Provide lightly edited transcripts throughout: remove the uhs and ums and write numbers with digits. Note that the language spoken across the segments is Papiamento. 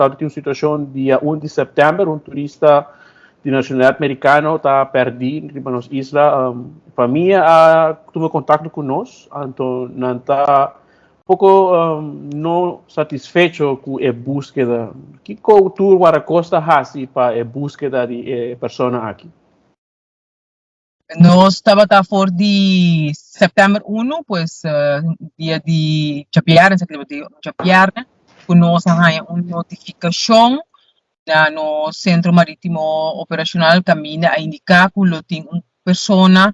Tabatin un situashon dia un di sèptèmber, un turista di nashonalidat merikano ta pèrdí riba nos isla. Famia a tuma kontakto ku nos, anto nan ta poko no satisfecho ku e búskeda. Kiko tur Wardakosta hasi pa e búskeda di e persona aki? Nos tabata for di sèptèmber unu, pues dia di djabièrnè, esaki tabata dia djabièrnè, ku nos a haña un notifikashon na nos Sentro Marítimo Operashonal kaminda a indiká ku lo tin un persona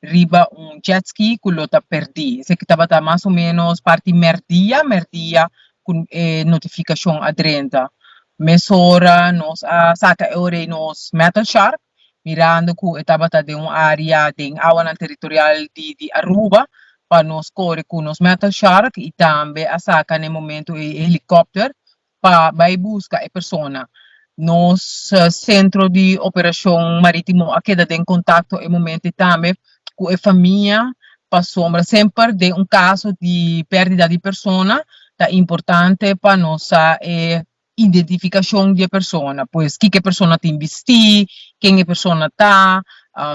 riba un jetski ku lo ta pèrdí. Esaki tabata mas o ménos parti mèrdia, mèrdia ku e notifikashon a drenta. Mesora nos a saka e ora ei nos metal shark mirando ku e tabata den un área den awanan teritorial di di Aruba pa nos kore ku nos metal shark i tambe a saka na e momento ei e helikòpter pa bai buska e persona. Nos sentro di operashon marítimo a keda den kontakto e momento ei tambe ku e famia pasobra semper den un kaso di pèrdida di persona ta importante pa nos sa e identificacion di e persona, pues kiko e persona tin bisti, ken e persona ta,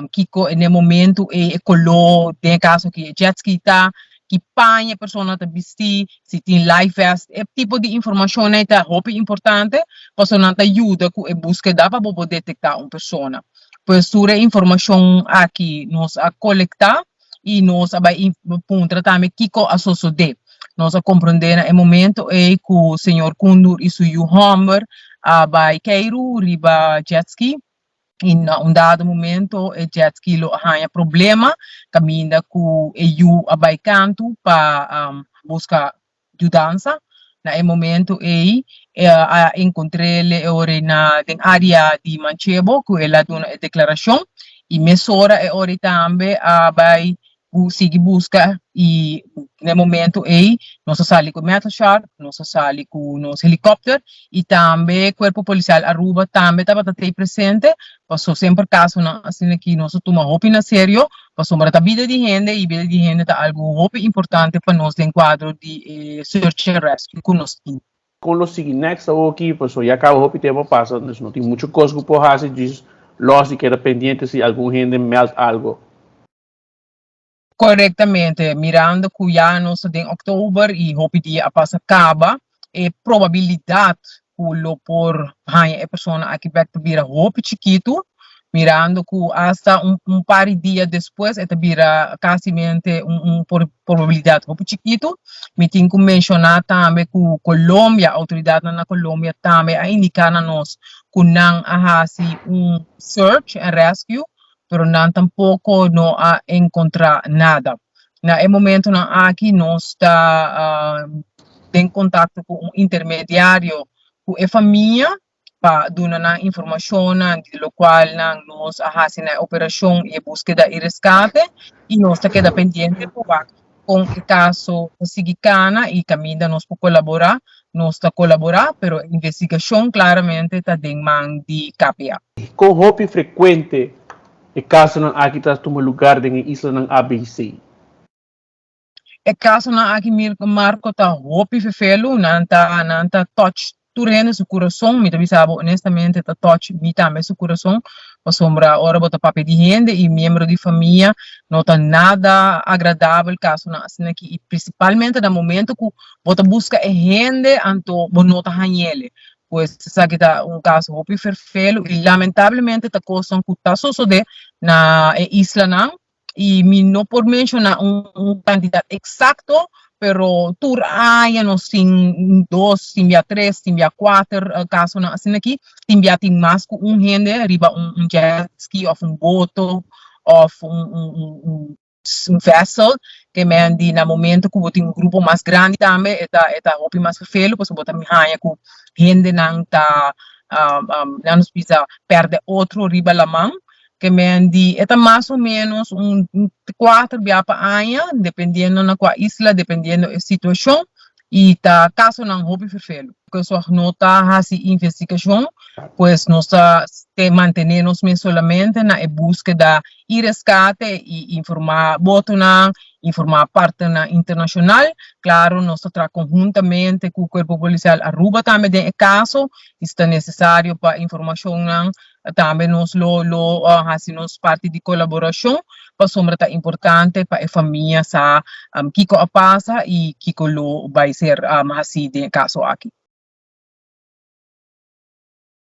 kiko n'e momento ei e color, den e caso aki e jet ski ta, ki paña e persona ta bisti, si tin life vest, e tipo di informacionnan ei ta hopi importante pasobra nan ta yuda cu e buskeda pa bo por detecta un persona. Pues tur e informacion aki nos a colecta i nos a bai puntra tambe kiko a sosodé. Nos a komprondé na e momento ei ku señor Kundur i su yu hòmber a bai keiru riba jetski i na un dado momento e jetski lo a haña problema kaminda ku e yu a bai kantu pa buska yudansa. Na e momento ei a encontr'el e ora na den area di Manchebo cu el a duna e declaracion y mesora e ora tambe a bay sigui busca y na e momento ei nos a sali cu metal shark, nos a sali cu nos helicopter y tambe Cuerpo Policial Aruba tambe tabata tey presente paso semper casonan asina aki nos a tuma hopi na serio Pasobra ta bida di hende y bida di hende ta algo hopi importante pa nos den cuadro di e search and rescue cu nos tin. Con lo sigui next awoki pasobra ya caba hopi tempo pasa dus no tin mucho cos cu por haci djis los y keda pendiente si algun hende meld algo. Corectamente, mirando cu ya nos ta den october y hopi dia a pasa caba, e probabilidad cu lo por haña e persona aki bek ta bira hopi chikitu, mirando cu hasta un un par di dia despues e ta bira casimente un un probabilidad hopi chikitu. Mi tin cu menciona tambe cu Colombia, autoridadnan na Colombia tambe a indica na nos cu nan a haci un search and rescue, pero nan tampoco no a encontra nada. Na e momentonan aki nos ta den kontakto ku un intermediario ku e famia pa duna nan informashonnan di lokual nan nos a hasi na e operashon i e buskeda i reskate i nos ta keda pendiente pa wak kon e kaso ta sigui kana i kaminda nos por kolaborá nos ta kolaborá pero e investigashon klaramente ta den man di KPA. Kon hopi frekuente E kasonan aki ta tuma lugar den e islanan ABC. E kasonan aki Marco ta hopi fefelu, nan ta nan ta touch tur hende su kurason, mi ta bisa bo honestamente ta touch mi tambe su kurason, pasobra ora bo ta papia di hende i miembro di famia no ta nada agradabel kasonan asina aki i prinsipalmente na momento ku bo ta buska e hende anto bo no ta hañ'ele. Pues esaki ta un kaso hopi ferfelu i lamentablemente ta kosnan ku ta sosodé na e islanan i mi no por menshoná un un kantidat eksakto pero tur aña nos tin dos, tin bia tres, tin bia kuater kasonan asina aki, tin bia tin mas ku un hende riba un un jet ski òf un boto òf un un un un vessel ke men di na momento ku bo tin un grupo mas grandi tambe e ta e ta hopi mas ferfelu pasobra bo ta haña ku hendenan ta nan nos bisa pèrdè otro riba laman ke men di e ta mas o menos un kuater bia pa aña dependiendo na kua isla dependiendo e situashon i ta kasonan hopi ferfelu. Kòrsou no ta hasi investigashon. Pues nos ta mantené nos mes solamente na e búskeda i reskate i informá botonan, informá partnernan internashonal. Klaro nos ta traha konhuntamente ku Kuerpo Polisial Aruba tambe den e kaso i si ta nesesario pa informashonnan tambe nos lo lo hasi nos parti di kolaborashon pasobra ta importante pa e famia sa kiko a pasa i kiko lo bai ser hasi den e kaso aki.